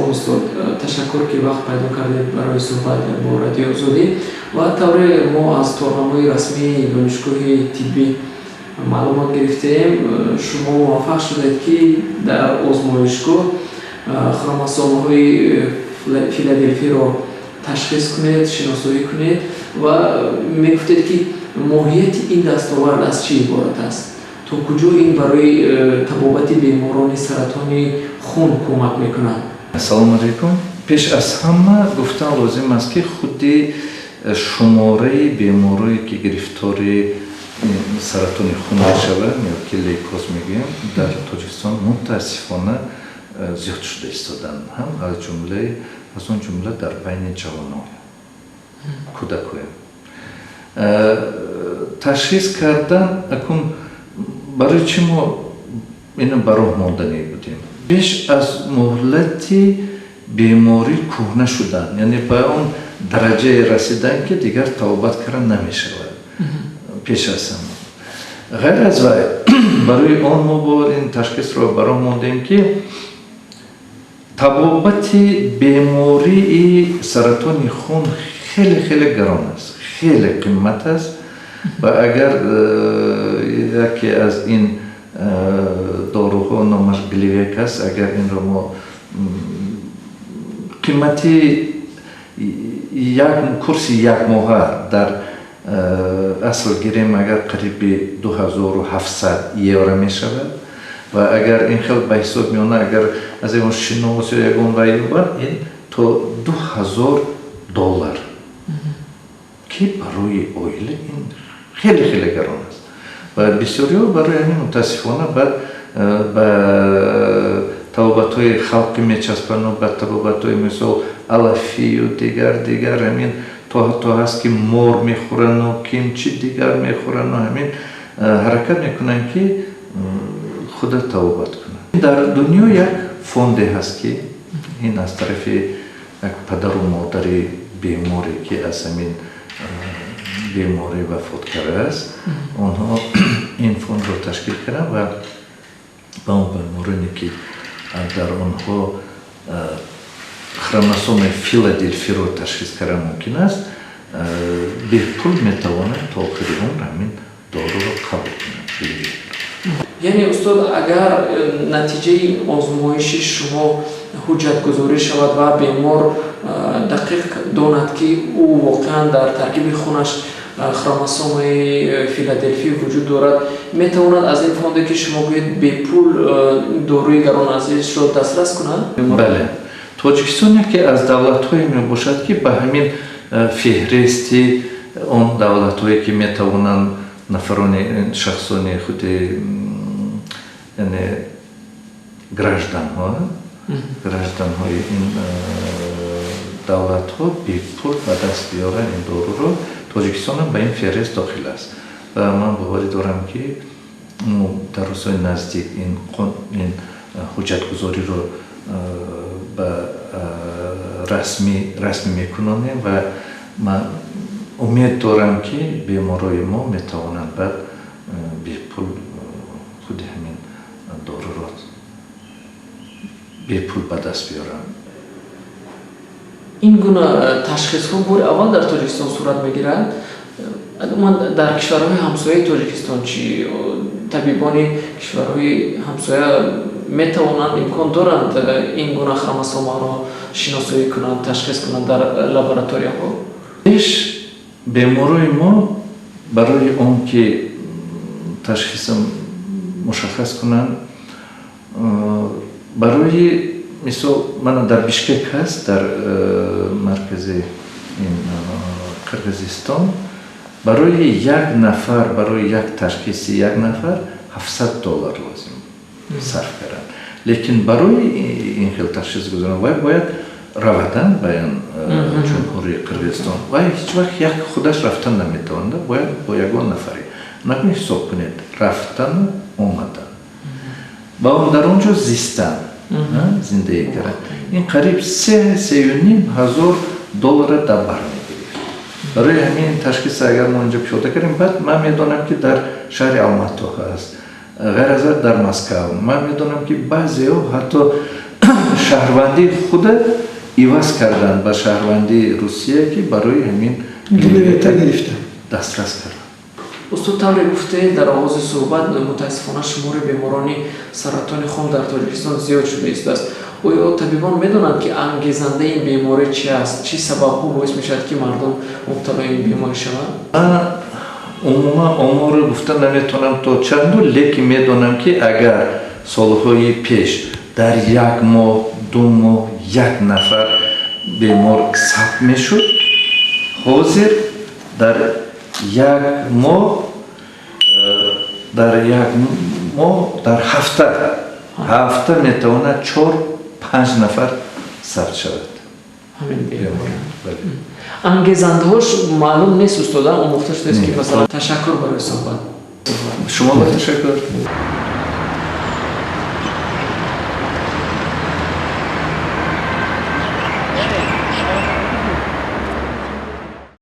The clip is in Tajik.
Салом, устод, ташаккур, ки вақт пайдо кардед барои суҳбат бо Радиои Озодӣ. Ва тавре мо аз торнамои расмии Донишгоҳи тиббӣ маълумот гирифтем, шумо муваффақ шудед, ки дар озмоишгоҳ хромосомаҳои Филаделфиро ташхис кунед, шиносоӣ кунед. Ва мегуфтед, ки моҳияти ин дастовард аз чӣ иборат аст, то куҷо ин барои табобати беморони саратони хун кӯмак мекунад? Ассалому алайкум. Пеш аз ҳама гуфтан лозим аст, ки худи шумораи беморое, ки гирифтори саратони хун мешаванд ё ки лейкоз мегӯем, дар Тоҷикистон мутаассифона зиёд шуда истоданд, ҳам аз он ҷумла дар байни ҷавонон, кӯдакоям. Ташхис кардан акун барои чӣ мо ино ба роҳ монданӣ будем? Пеш аз муҳлати беморӣ кӯҳна шудан, яъне ба он дараҷае расидан, ки дигар табобат кардан намешавад. Пеш аз ҳама, ғайр аз вай, барои он мо бояд ин ташхисро ба роҳ мондем, ки табобати бемории саратони хун хеле хеле гарон аст, хеле қимат аст. Ва агар яке аз ин доруҳо, номаш Гливек аст, агар инро мо қимати як курси якмоҳа дар асл гирем, агар қариби 2700 евро мешавад. Ва агар ин хел ба ҳисоб миёна, агар аз ягон шинос ё ягон вай ёбад, ин то 2000 доллар, ки барои оила ин хеле хеле гарон аст. Ва бисёриҳо барои ҳамин мутаассифона баъд ба табобатҳои халқӣ мечаспанду ба табобатҳои, мисол, алафию дигар дигар, ҳамин то ҳаст, ки мор мехӯрану кимчи дигар мехӯрану ҳамин ҳаракат мекунанд, ки худа табобат кунанд. Дар дунё як фонде ҳаст, ки ин аз тарафи як падару модари беморе, ки аз ҳамин беморӣ вафот кардааст, онҳо ин фондро ташкил карданд ва ба он бемороне, ки дар онҳо хромосомаи Филаделфиро ташхис кардан мумкин аст, бепул метавонанд то охири умр ҳамин доруро қабул кунанд. Яъне, устод, агар натиҷаи озмоиши шумо ҳуҷҷатгузорӣ шавад ва бемор дақиқ донад, ки ӯ воқеан дар таркиби хунаш хромосомаи Филаделфӣ вуҷуд дорад, метавонад аз ин фонде, ки шумо гӯед, бепул доруи гаронарзишро дастрас кунад? Бале, Тоҷикистон яке аз давлатҳое мебошад, ки ба ҳамин феҳристи он давлатҳое, ки метавонанд нафарони, шахсони худи, яъне гражданҳои ин давлатҳо бепул ба даст биёранд ин доруро, Тоҷикистонам ба ин феҳрист дохил аст. Ва ман боварӣ дорам, ки мо дар рӯзҳои наздик ин ҳуҷҷатгузориро ба расмӣ мекунонем ва ман умед дорам, ки беморои мо метавонанд баъд бепул худи ҳамин доруро бепул ба даст биёранд. Ин гуна ташхисҳо бори аввал дар Тоҷикистон сурат мегирад? Умуман, дар кишварҳои ҳамсояи Тоҷикистон чӣ? Табибони кишварҳои ҳамсоя метавонанд, имкон доранд ин гуна хромосомаро шиносоӣ кунанд, ташхис кунанд дар лабораторияҳо? Пеш беморои мо барои он ки ташхиса мушаххас кунанд, барои мисол, мана дар Бишкек ҳаст, дар маркази ин Қирғизистон, барои як нафар, барои як ташхиси як нафар 700 доллар лозим сарф кардан. Лекин барои ин хел ташхис гузоран, вай бояд равадан ба ин Ҷумҳурии Қирғизистон. Вай ҳеҷ вақт як худаш рафтан наметавонад, бояд бо ягон нафаре. Накун, ҳисоб кунед: рафтану омадан ва он дар он ҷо зистан, зиндагӣ кардан, ин қариб 3-3,5 ҳазор доллара дар бар мегирифт. Барои ҳамин ташхис агар мо инҷо пиёда кардем, баъд ман медонам, ки дар шаҳри Алмато ҳаст, ғайр аз дар Москав ман медонам, ки баъзеҳо ҳатто Шаҳрвандии худа иваз карданд ба шаҳрвандии Русия, ки барои ҳамин клевета гирифта. Дастрас карданд. Устод, тавре гуфтед дар оғози суҳбат, мутаассифона, шумори беморони саратони хун дар Тоҷикистон зиёд шуда истодааст. Оё табибон медонанд, ки ангезандаи ин беморӣ чи аст? Чӣ сабабҳо боис мешавад, ки мардум мубталои ин беморӣ шаванд? Ман умуман оморро гуфта наметавонам то чанду, лекин медонам, ки агар солҳои пеш дар як моҳ, 2 моҳ як нафар бемор сабт мешуд, ҳозир дар як моҳ, дар ҳафта метавонад чор панҷ нафар сабт шавад. Ҳамин беморӣ ангезандаҳош маълум нест, устода, омӯхта шудааст, ки масалан. Ташаккур барои суҳбат. Шумо ба ташаккур.